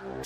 Nyob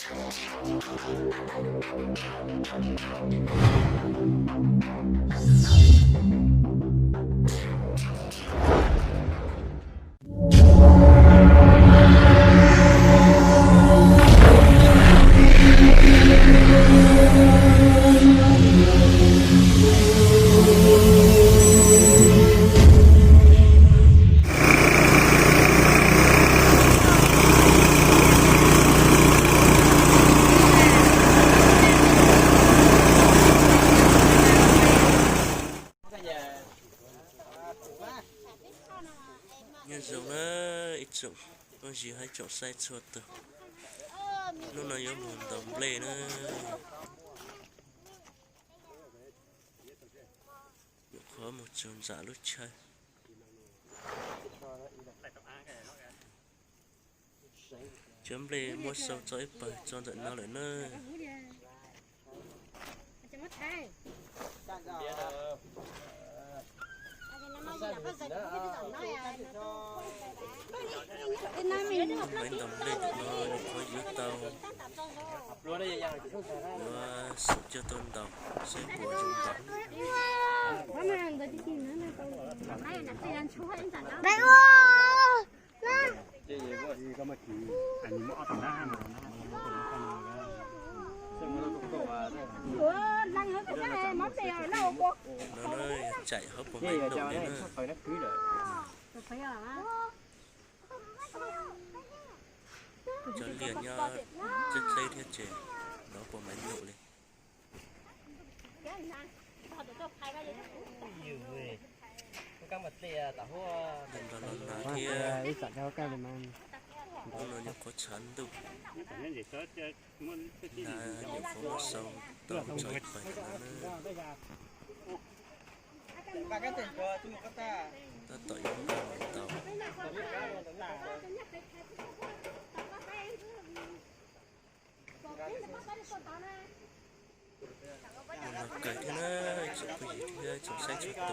zoo na ib tsoom phooj ywg hab tsoom saib txhua tug, hnub no yuav mus ntaus nplej na. Nyuam qhuav mus txug ntsam lub chaw. Cov nplej muab sau txog ib pawg txog ntawm no lawm na. Maiv ntaus nplej ntawm no nyuam qhuav yuav tau, yuav xum coj tuaj ntaus saib puas zoo ntaus. No na, tsaim hauv puas maiv ntaus li na. Cov liaj nyob txeb txeb thiab ces nov puas maiv ntaus li. Nrog los nag thiab, hnub no nyuam qhuav tshav ntuj, nag nyuam qhuav muab sau tau tso ib pawg no na. Tab tom yuav nqa mus ntaus. Mus los kawg thiab na, tsoom phooj ywg thiab tsoom saib txhua tus.